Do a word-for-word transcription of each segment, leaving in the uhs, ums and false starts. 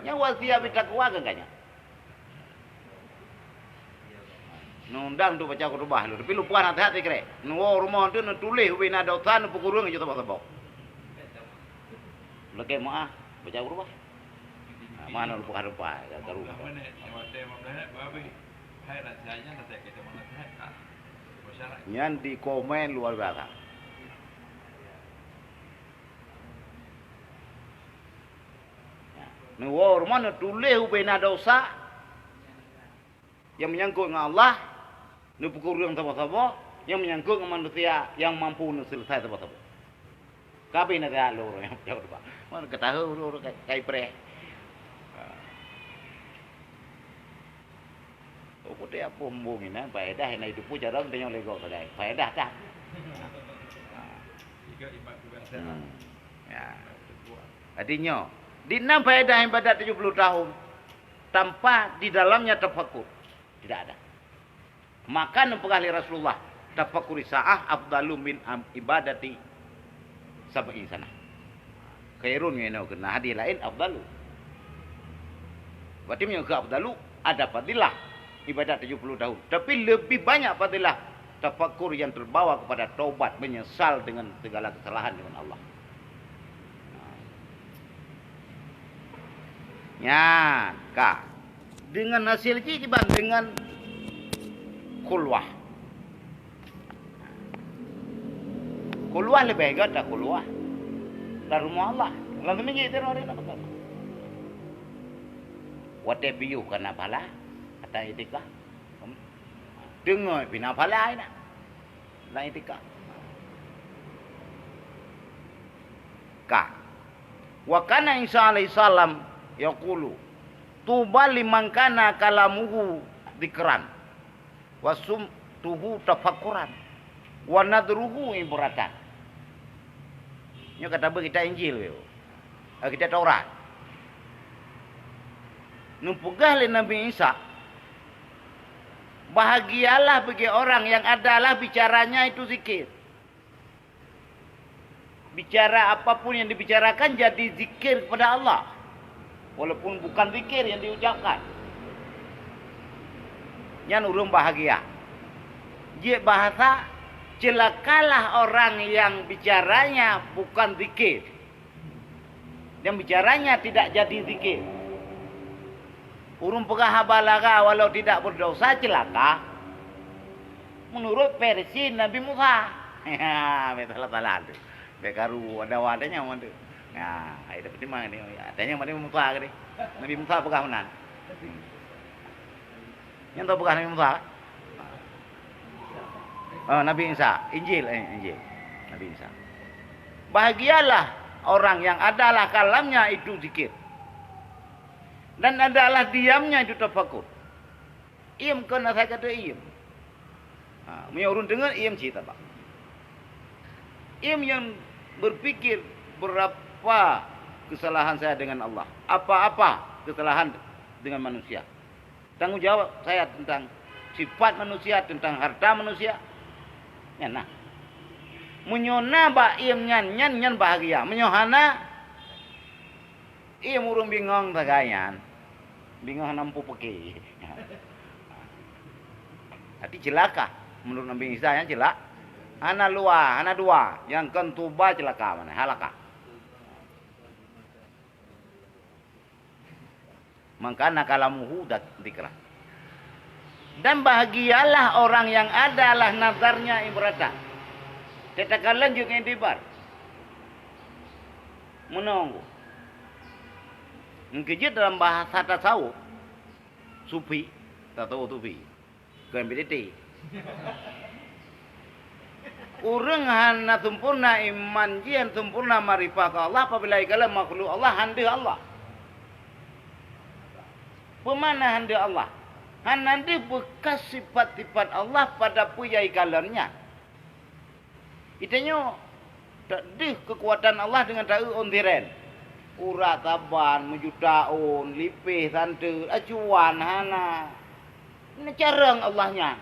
Nyan wasiat bit taqwa kan ka nyan. Neundang untuk baca khutubah lôn, tapi lumpah naseuhat sikrek. Neuwoe rumoh teuh neutuléh ubena desya, neupeukureueng ju saboh-saboh. Lakèe meu'ah baca khutubah. Ha, meu'ah na lumpah-lumpah, ya, karu. Nyan dikomen luar biasa. Ya. Neuwoe rumoh neutuléh ubena desya nyang meunyangkot ngon Allah, neupeukureueng saboh-saboh, nyang meunyangkot ngon manusia nyang mampu neuseuleusoe saboh-saboh. Ka abéh naseuhat lôn ureueng nyang peugah khutubah. Mon geutahu ureueng-ureueng kai, kai preh. Oh, peue apa embong inan, faedah inan itu pun cara geutanyoe lé gob sagai. Faedah dah. Hmm. Ya. Artinya, di enam faedah ibadat tujuh puluh tahun tanpa di dalamnya tafakur. Tidak ada. Maka neupeugah lé Rasulullah, "Tafakkuri sa'ah afdalu min am-, ibadati sab'in sanah." Khairun, nyoe keunan hadis laén afdalu. Berarti meunyoe keu afdalu, ada fadilah ibadat tujuh puluh tahun. Tapi lebih banyak fadilah tafakur yang terbawa kepada taubat, menyesal dengan segala kesalahan dengan Allah. Nyan ka. Deungon hasé jih kiban deungon khulwah. Khulwah leubeh gét dah khulwah lam rumoh Allah. Lam teumiji teuh na beutôi. Watèe piôh ka na pahala, ata itikaf. Deungon pih na pahala inan. Lam itikaf. Ka. Wa kana Isa alaihi salam yaqulu, "Tuba liman kana kalamuhu dzikran, wa sumtuhu tafakkuran, wa nadhruhu ibratan." Nyoe ka tabeuet kitab Injil, eh, kitab Taurat. Neupeugah lé Nabi Isa, "Bahagialah bagi orang yang adalah bicaranya itu zikir." Bicara apapun yang dibicarakan jadi zikir kepada Allah, walaupun bukan zikir yang diucapkan. Nyan ureueng bahagia. Jeuet bahasa, celakalah orang yang bicaranya bukan zikir, yang bicaranya tidak jadi zikir. Ureueng peugah haba lara walau tidak berdosa celaka. Menurut versi Nabi Musa. Bèk salah-salah tu. Bèk karu ada wa tanya man tu. Nah, itu penting ni. Tanya Nabi Musa ke dia? Nabi Musa peugah meunan. Nyang tahu peugah Nabi Musa? Oh, Nabi Isa, Injil, eh, Injil. Nabi Isa. Bahagialah orang yang adalah kalamnya itu zikir. Dan adalah diamnya itu tafakur. Iem kon asai kata iem. Ha, meunyoe ureueng deungon iem cit tabak. Iem yang berpikir berapa kesalahan saya dengan Allah. Apa-apa kesalahan dengan manusia. Tanggung jawab saya tentang sifat manusia, tentang harta manusia. Nyan nah. Meunyoe na bak iem nyan, nyan, nyan bahagia. Meunyoe hana, iem ureueng bingong sagai nyan. Bingong hana mampu peuke. Hati celaka. Menurut Nabi Isa nyan celak. Hana lua, hana dua. Nyang kon tuba celaka mana? Halaka. Maka nakalamuhu dzikra. Dan bahagialah orang yang adalah nazarnya ibratan. Tatakalon jeuet ngon iktibar. Meunong. Mungkin jeuet dalam bahasa tasawuf, sufi, tasawuf sufi. Kon B T T. Ureueng hana sempurna iman jih, hana sempurna makrifat keu Allah apabila ikalon makhluk Allah han deuh Allah. Peue makna han deuh Allah? Hana deuh beukas sifat-sifat Allah pada peue nyang ikalon nyan. Geutanyoe tadeuh keukuatan Allah deungon taeu ôn siren. Urat saban, meujuta ôn, lipéh santeut, acuan hana. Neucarông Allah nyan.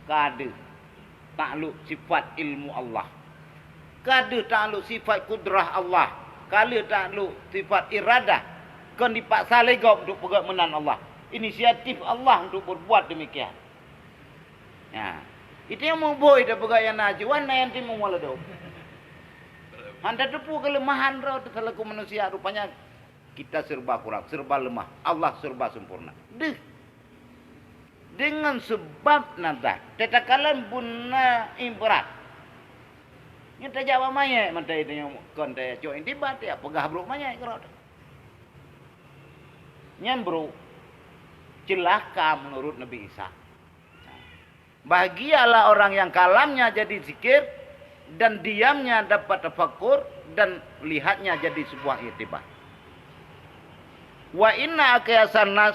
Ka deuh taklok sifat ilmu Allah. Ka deuh taklok sifat kudrah Allah. Ka deuh taklok sifat iradah. Kon dipaksa lé gob untuk peugét meunan Allah. Inisiatif Allah untuk berbuat demikian. Ya. Itu nyang muboh itu peugét nyang na cuan na nyang timu maladom. Hana tateupeue keuleumahan droe teuh selaku manusia, rupanya kita serba kurang, serba lemah, Allah serba sempurna. Deuh. Deungon seubab nadah, teuh takalon beuna ibrat. Nyoe tajak bak manyét, mantong itu nyang kon tacok intibat, ya peugah brok manyét keurot. Nyan brok, ceulaka meunurot Nabi Isa. Bahagialah orang yang kalamnya jadi zikir dan diamnya dapat tafakur dan lihatnya jadi sebuah iktibar. Wa inna aqyasan nas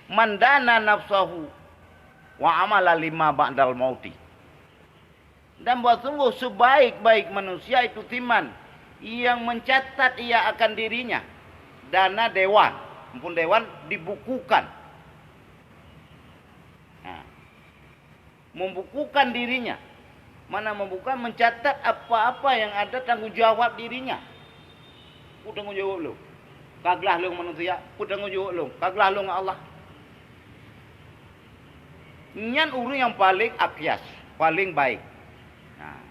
man dana nafsahu wa amala lima ba'dal mauti. Dan bahwa sungguh sebaik-baik manusia itu siman yang mencatat ia akan dirinya. Dana dewan, muphom dewan dibukukan. Nah, membukukan dirinya. Mana membukukan, mencatat apa-apa yang ada tanggung jawab dirinya. Peue tanggung jaweueb lôn? Ka glaih lôn manusia, peue tanggung jaweueb lôn? Ka glaih lôn ngon Allah. Nyan ureuëng nyang paleng aqyas, paleng baik. Nah.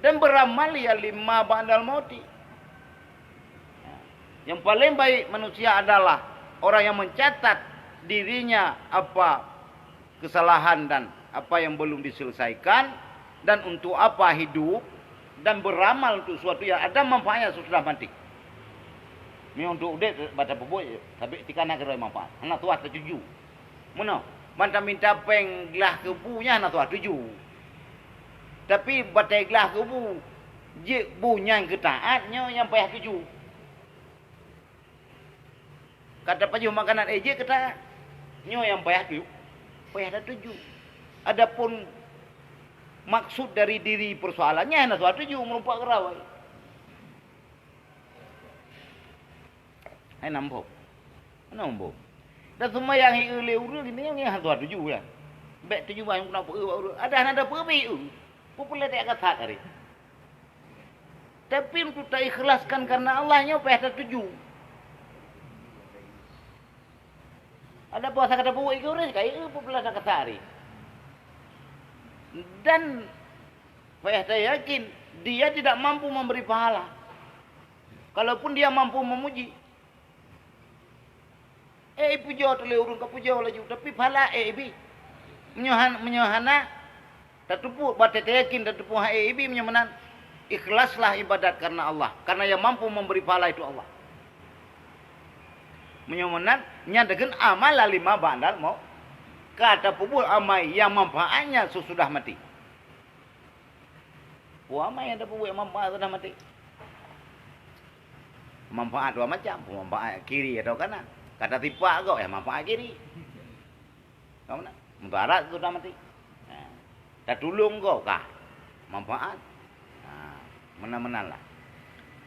Dan beramal ia lima ba'dal mauti. Nah. Yang paling baik manusia adalah orang yang mencatat dirinya apa kesalahan dan apa yang belum diselesaikan, dan untuk apa hidup, dan beramal untuk sesuatu yang ada manfaatnya sesudah mati. Meunyoe untuk udeb, bak tapeubuet, tapi tika na keureuh manfaat. Hana tuah tatuju. Meunoe, ban taminta péng glaih keu bu nyan hana tuah tuju. Tapi batée glaih keu bu, jeuet bu nyan keu taát, nyoe nyang payah tuju. Ka tapajoh makanan, eh, jeuet keu taát. Nyoe nyang payah tu, payah tatuju. Adapun maksud dari diri persoalannya hana tuju, meureumpok keurawa. Hai nambom. Nambom. Dan seumayang hi lé ureuëng, ini nyang hana tuju ya. Bék tuju bah nyang keuneuk peu bak ureuëng. Ada hana ada peu bak ureuëng. Peue peureulée teuka that hari. Tapi untuk taikhlaskan karena Allah nyoe payah tatuju. Ada puasa kata buet ke ureuëng, kai eu peue peureulée teuka that hari. Dan payah tayakin, dia tidak mampu memberi pahala. Kalaupun dia mampu memuji, eh, ipujoe teuh lé ureuëng ka pujoe laju, tapi pahala, eh, ibi. Meunyoe han-, meunyoe hana, tateupeue, batée tayakin tateupeue, eh, ibi, meunyoe meunan, ikhlaslah ibadat karena Allah, karena yang mampu memberi pahala itu Allah. Meunyoe meunan, nyan takheun amal lima ba'dal maut. Ka tapeubuet amai nyang manfaatnya sesudah mati. Peue amai nyang tapeubuet manfaat sesudah mati? Manfaat dua macam, manfaat kiri atau kanan. Ka tasipak gob, ya manfaat kiri. Ka meunan? Mudarat tu dah mati. Ha. Tatulông gob kah? Manfaat. Ha. Meunan-meunan lah.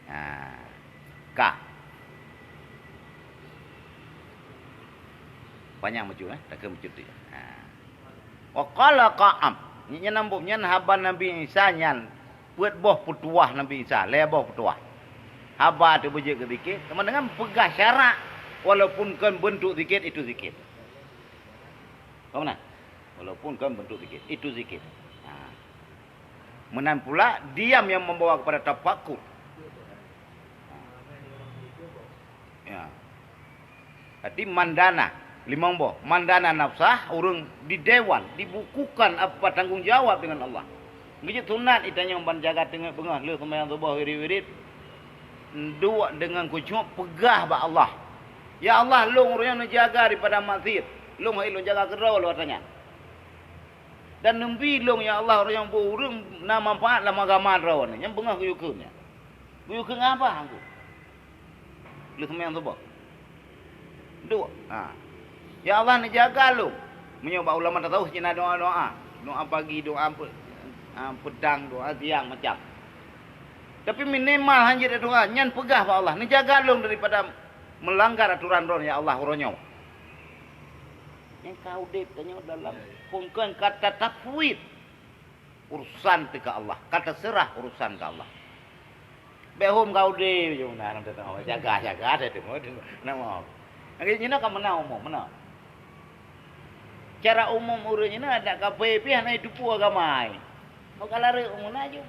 Ha. Kah. Panyang meucut, eh? Takheun meucut tu. Ha. Wa qala Ka'ab. Nyan nambông, nyan haba Nabi Isa nyan. Peuet boh peutuah Nabi Isa, lhée boh peutuah. Haba teuh beujeuet keu zikir, teuma dengan peugah syarak, walaupun kon beuntuk zikir, itu zikir. Paham na? Walaupun kon beuntuk zikir, itu zikir. Ha. Meunan pula, diam yang membawa kepada tafakur. Ya. Berarti man dana, limong boh. Man dana nafsah, ureuëng didewan, dibukukan apa tanggong jawab dengan Allah. Geujeuet sunat itanyong ban jaga teungeut beungoh lheueh seumayang suboh wirit-wirit. Duek deungon khusyuk peugah bak Allah, "Ya Allah, lôn ureuëng nyang neujaga daripada maksiet. Lôn hai lôn jaga keudroe lôn ata nyan. Dan neubi lôn, ya Allah, ureuëng nyang beu ureuëng na manfaat lam agama droe nyoe." Nyang beungoh geuyue kheun nyan. Geuyue kheun ngon haba anggô. Lheueh seumayang suboh. Duek. Ha. Ya Allah, neujaga lôn. Meunyoe bak ulama tasawuf cit na doa-doa. Doa pagi, doa pe-, ha, petang, doa siang, macam. Tapi minimal hanjeuet doa, nyan peugah bak Allah, "Neujaga lôn daripada meulanggar atoran Droe, ya Allah, uroe nyoe." Nyang ka udeb tanyoe dalam pungken ka tatafwid urusan teuh keu Allah, ka taseurah urusan keu Allah. Bèk hom ka udeb, jom na, na, na, jaga, jaga, ada tu, tu, nama. Lagi nyoe ka meunan umum, meunan. Cara umum ureueng nyoe adak kafé pih hana jiteupeue agama ai. Mau ka lareuek umum na jom.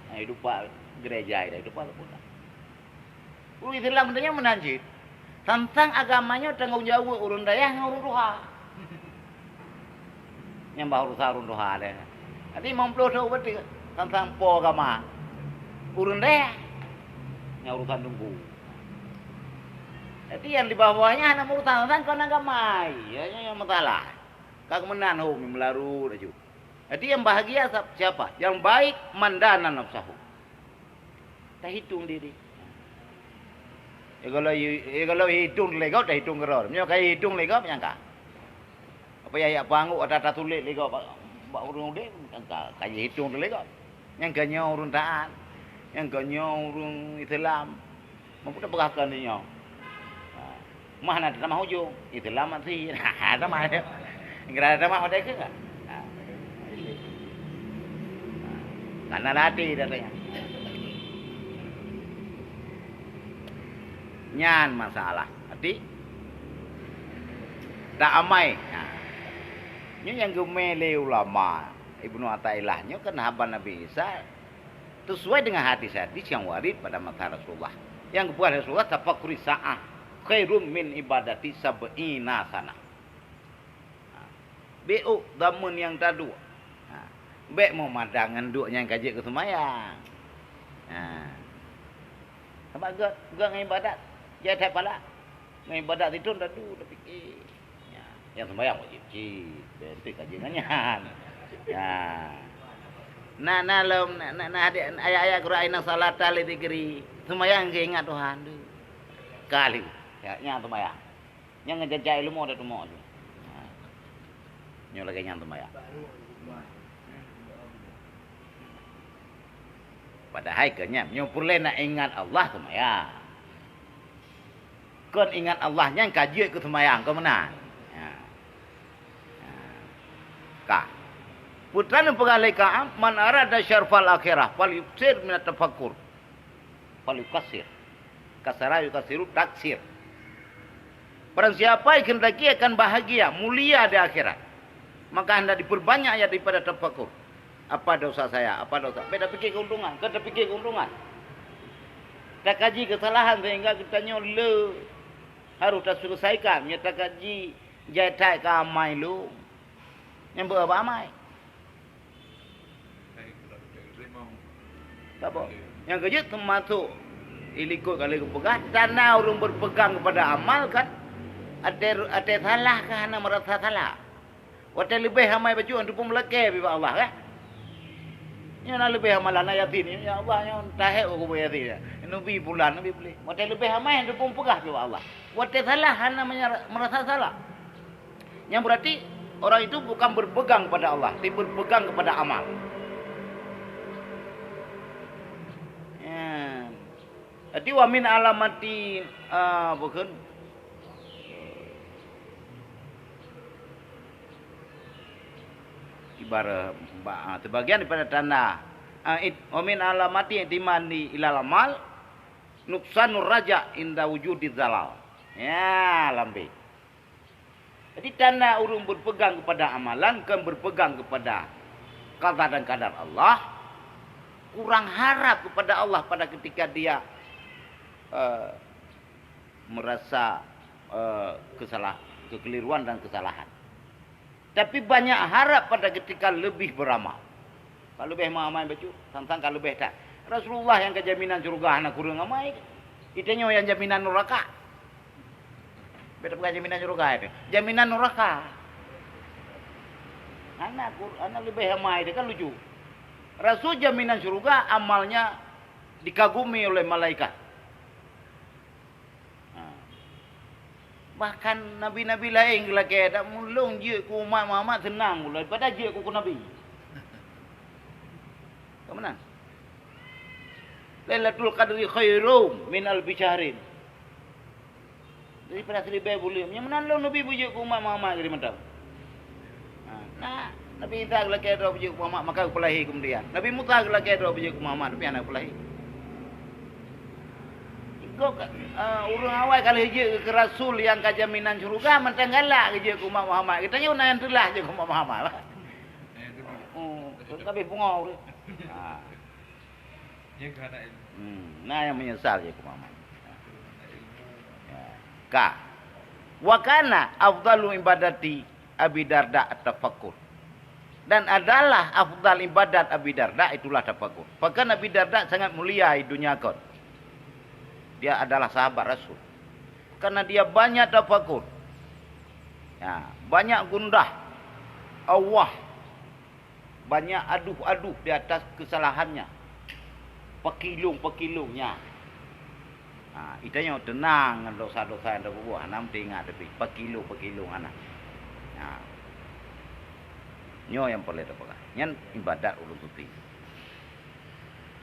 Nah, hidup bak gereja, hidup bak leupah. Ureueng Islam tanyoe meunan cit. Tantang agama nyoe tanggong jaweueb ureueng dayah ngon ureueng tuha. Nyang bah urusan ureueng tuha deh. Jadi limong ploh thôn beutôi tantang po agama. Ureueng dayah nyang urusan teungku. Jadi nyang di bawah nyan hana urusan tantang kon agama. Ya, nyan nyang masalah. Ka keumeunang hom meularu laju. Jadi nyang bahagia sa-, siapa? Nyang baik man dana nafsahu. Tahitung diri. Ya, kalau i-, ya, kalau hitung lé gob, tahitung keudroe. Meunyoe ka hitung lé gob, nyang ka. Apa ya, ya, pangguk ata tatuléh lé gob bak, bak ureueng udeb, nyang ka, ka jihitung lé gob. Nyang ka nyoe ureueng taat, nyang ka nyoe ureueng Islam. Mampu tapeugah keu nyoe. Ha. Mah na tamah ujong, Islam masih. Tamah. Geura tamah pada ke? Ha. Karena latih datanya. Nyan masalah. Hati? Tak amai. Ha. Nyoe nyang geumé lé ulama Ibnu Athaillah nyoe kan haba Nabi Isa sesuai dengan hadis-hadis yang warid pada masa Rasulullah. Yang geupeugah Rasulullah, "Tafakkuri sa'ah khairum min ibadati sab'ina sanah." Ha. Beuôt zaman nyang taduek. Ha. Bèk meumadang ngon duek nyang ka jeuet keu seumayang. Ha. Sabab gét, gét ngon ibadat, jai that pala. Ngon ibadat siton taduek, tapike. Ya, nyang seumayang wajéb cit, bèk enteuk ka jeuet ngon nyan. Ya. Na, na lom, na, na, na hadis, ayat-ayat Quran, "Inna salata li dzikri." Seumayang keu ingat Tuhan tu. Kali. Ya, nyan seumayang. Nyang ngejajak ilmu ada teumok tu. Ha. Nyoe lagèe nyan seumayang. Padahai keu nyan, nyoe peureulèe nak ingat Allah seumayang. Kon ingat Allah nyan ka jeuet keu seumayang, kon meunan. Ha. Ha. Ka. Peue teuma neupeugah lé Ka'ab, "Man arada syarfal akhirah, falyuksir minat tafakkur." Falyukassir. Kasara yukassiru taksir. Barang siapa yang kehendaki akan bahagia, mulia di akhirat, maka hendak diperbanyak ya daripada tafakur. Apa dosa saya? Apa dosa? Bèk tapike keuntungan, kon tapike keuntungan. Takaji kesalahan sehingga geutanyoe le harus taselesaikan. Meunyoe takaji jai that ka amai lom. Nyang beu-, beu amai. Saboh. Nyang keujeuet teumasok ilikot ka lheueh geupeugah, tanda ureueng berpegang kepada amal kan, até, até salah ka hana meurasa salah. Watèe leubeh amai bacut, hana teupeu meulakèe bak Allah, kan? Nyoe na leubeh amalan, na Yasin, ya Allah, nyoe tahèk keu Yasin, ya. Neubi pulan, neubi puléh. Watèe leubeh amai, hana teupeu peugah bak Allah. Watèe salah, hana meurasa salah. Nyang berarti orang itu bukan berpegang kepada Allah, tapi berpegang kepada amal. Ya. Jadi, wa min alamati, ah, bukan. Ibarat, ba-, ah, sebagian daripada tanda. Ah, it-, wa min alamati i'timadi ilal amal, nuqsanur raja inda wujudi zalal. Ya, lambe. Jadi, tanda ureueng berpegang kepada amalan, kon berpegang kepada qada dan qadar Allah, kurang harap kepada Allah pada ketika dia, eh, merasa, eh, kesalah-, kekeliruan dan kesalahan. Tapi banyak harap pada ketika lebih beramal. Ka leubeh meuamai bacut, sang-sang ka leubeh that. Rasulullah nyang ka jaminan syeuruga hana kureueng amai. Geutanyoe nyang jaminan nuraka. Bèk tapeugah jaminan syeuruga itu. Jaminan nuraka. Hana kur-, hana leubeh amai itu kan lucu. Rasul jaminan syeuruga amalnya dikagumi oleh malaikat. Ha. Bahkan nabi-nabi laén geulakèe, "Dak mulông jeuet keu umat Muhammad seunang ulôn daripada jeuet keu, keu nabi." Ka meunan? "Lailatul Qadri khairum min alfi syahrin." Daripada siribèe buleuen. Nyang meunan lôn nabi beujeuet keu umat Muhammad keu mantong. Ha, na, Nabi Isa geulakèe droe beujeuet keu Muhammad, maka geupeulahé keumudian. Nabi Musa geulakèe droe beujeuet keu Muhammad, tapi hana geupeulahé. Kok, eh, ureuëng awai ka lheueh jeuet keu rasul nyang ka jaminan syeuruga, mantong galak jeuet keu umat Muhammad. Geutanyoe na nyang teulah jeuet keu umat Muhammad. Oh, ka habéh pungo ureuëng. Ha. Hmm, na nyang meunyeusal jeuet keu umat Muhammad. Ya. Ka. Wa kana afdalu ibadati Abi Darda at-tafakkur. Dan adalah afdal ibadat Abi Darda itulah tafakur. Bahkan Abi Darda sangat mulia di dunia kon. Dia adalah sahabat Rasul. Karena dia banyak tafakur. Ya, banyak gundah Allah. Banyak aduh-aduh di atas kesalahannya. Pakilung-pakilungnya. Ha, itanyoe teunang ngon dosa-dosa nyang tapeubuet, hana meuteuingat tapi pakilung-pakilung hana. Ha. Nyoe nyang peureulée tapeugah. Nyan ibadat ulôn sufi.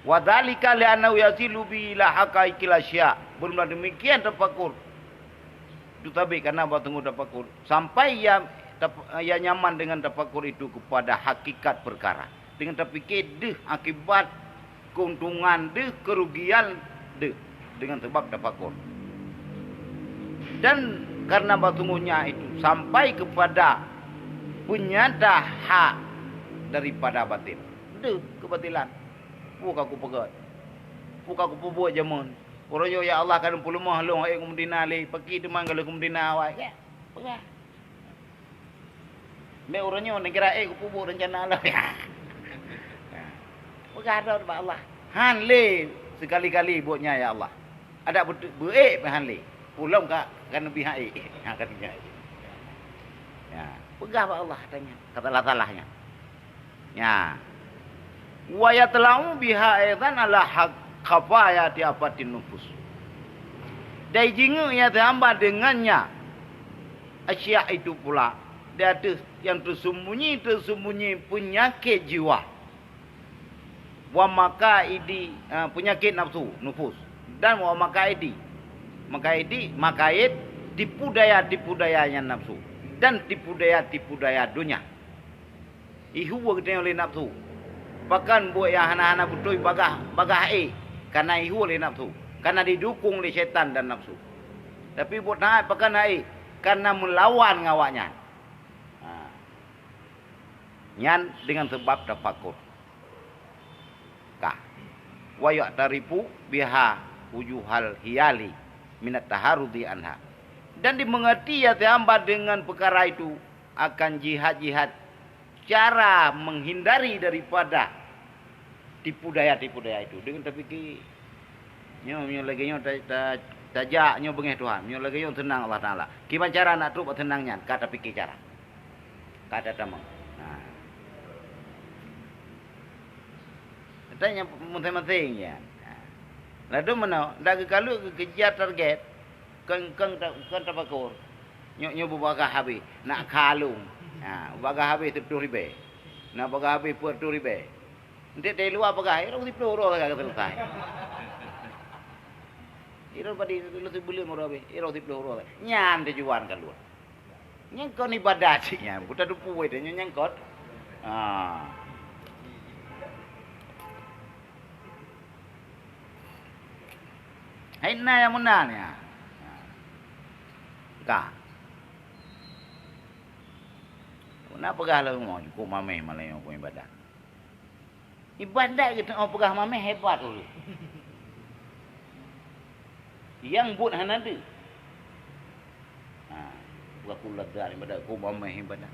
Wa dzalika li'annahu yasilu bi ila haqaiqil asya. Beureulah demikian tafakur. Itu tabi karena bak teungoh tafakur. Sampai ia tap-, ia nyaman dengan tafakur itu kepada hakikat perkara. Dengan tapikir deuh akibat keuntungan deuh, kerugian deuh dengan sebab tafakur. Dan karena batungonya itu sampai kepada penyata hak daripada batil. Deuh kebatilan. Peue ka kupeugét? Peue ka kupeubuet jameun? Uroe nyoe, ya Allah, ka lôn peuleumah lôn, ék kumeudina lé, paki teuma ka lheueh kumeudina awai. Ya, peugah. Mé uroe nyoe neugara ék kupeubuet rencana lom. Peugah droe bak Allah. Han lé sekali-kali buet nyan ya Allah. Adak beu-, beuék pih han lé. Ulôn ka, ka neubi han ék. Ha, ka neubi han ék. Ya, peugah bak Allah tanya. Ka salah-salah nyan. Ya. Wa yatla'u biha aidan ala haq khafaya tiafatin nufus. Dan jingeuk nyang teuhamba deungon nya asyiak itu pula di ateueh nyang teuseumbunyi-teuseumbunyi peunyakét jiwa. Wa makaidi, eh, peunyakét nafsu, nufus. Dan wa makaidi, makaidi, makaid tipu daya-tipu daya nyang nafsu. Dan tipu daya-tipu daya donya. Ihue geutanyoe lé nafsu. Bahkan buet nyang hana-hana beutôi bagah, bagah ék, kana ihue lé nafsu, kana didukong lé syaitan dan nafsu. Tapi buet na bahkan na ék, kana meulawan ngon awaknyan. Ha. Nyan deungon seubab tafakur. Ka. Wa ya'tarifu biha wujuhal hiyali minat taharudi anha. Dan dimengerti ya teuhamba deungon peukara itu akan jihad-jihad cara menghindari daripada tipu daya-tipu daya itu. Deungon tapikir, nyoe, nyoe lagée nyoe ta-, ta-, tajak nyoe beungéh Tuhan, nyoe lagée nyoe teunang Allah Taala. Kiban cara nak trok bak teunang nyan, ka tapikir cara. Ka tatamong. Nah. Tanya masing-masing ya. Nah. Lalu mana? Dak geukaluk geukejar target, keng, keng, keng tafakur. Nyoe, nyoe beubagah habéh, nak kalung. Ha, beubagah habéh siplôh ribée. Nak bagah habéh peuet ribée. Enteuk di luwa peugah, "Irong siplôh uroe ka selesai." Irong padum, lôn sibuleuen uroe habéh, irong siplôh uroe. Nyan tujuan ka luwa. Nyang kon ibadat cit nyan, buta tupu itu nyan nyang kon. Ha. Hai na nyang meunan ya. Ka. Na peugah lom, "Cukôp mameh malam nyoe keu ibadat." Ibadat geutanyoe peugah mameh hebat ulôn. Nyang buet hana deuh. Ha, peugah keu lagak ibadat, keu mameh ibadat.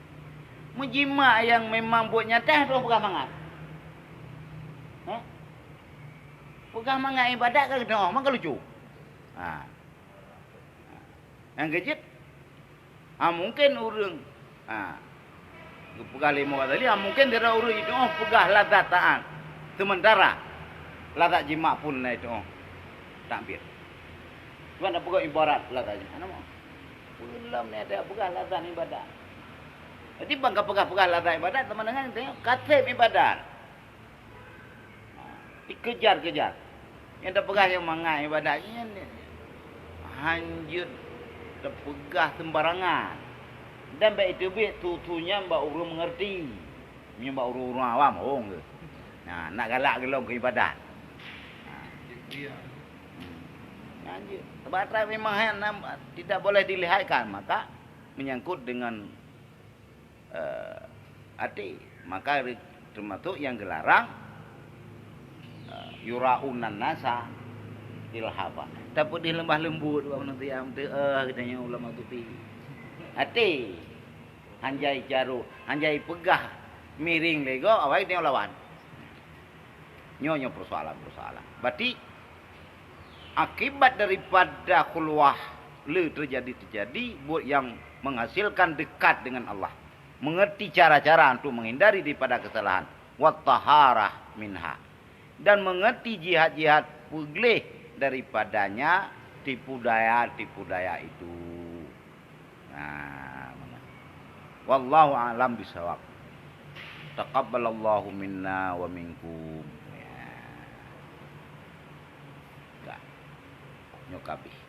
Meujimak nyang memang buet nyata droe peugah mangat. Ha? Peugah mangat ibadat ka geutanyoe, maka lucu. Ha. Nyang keujeuet, ha, mungken ureuëng, ha, geupeugah lé Imam Ghazali, ha, mungken sidroe ureuëng jitu'oh peugah lazat taat, seumeuntara lazat jimak phon na jitu'oh takbir. Cuman na peugah ibarat lazat jimak. Nama? Ulôn ni ada peugah lazat ibadat. Jadi, ban ka peugah-peugah lazat ibadat, teuma deungon teuh kaseb ibadat. Dikejar-kejar. Nyang tapeugah nyang mangat ibadat nyan hanjeuet tapeugah seumbarangan. Dan bék teubiet su-su nyan bak ureuëng meungerti. Meunyoe bak ureuëng-ureuëng awam, hong geuh. Nah, nak galak geulong keu ibadat. Nah. Hmm. Nah, Baterai memang hana, tidak boleh dilihatkan, maka menyangkut dengan, eh, até, maka termasuk yang gelarang, eh, yura'unan nasa ilhafa. Tapi di lembah lembut, bak manusia, eh, katanya ulama sufi. Até, hanjai jaroe, hanjai peugah miring lego, awai dia lawan. Nyoe, nyoe persoalan-persoalan. Berarti akibat daripada khulwah le terjadi-terjadi buat yang menghasilkan dekat dengan Allah. Mengerti cara-cara untuk menghindari daripada kesalahan. Wa taharah minha. Dan mengerti jihad-jihad peugleh daripadanya tipu daya-tipu daya itu. Nah, mana? Wallahu a'lam bishawab. Taqabbalallahu minna wa minkum. Ya. Dah. Nyoe kabeh.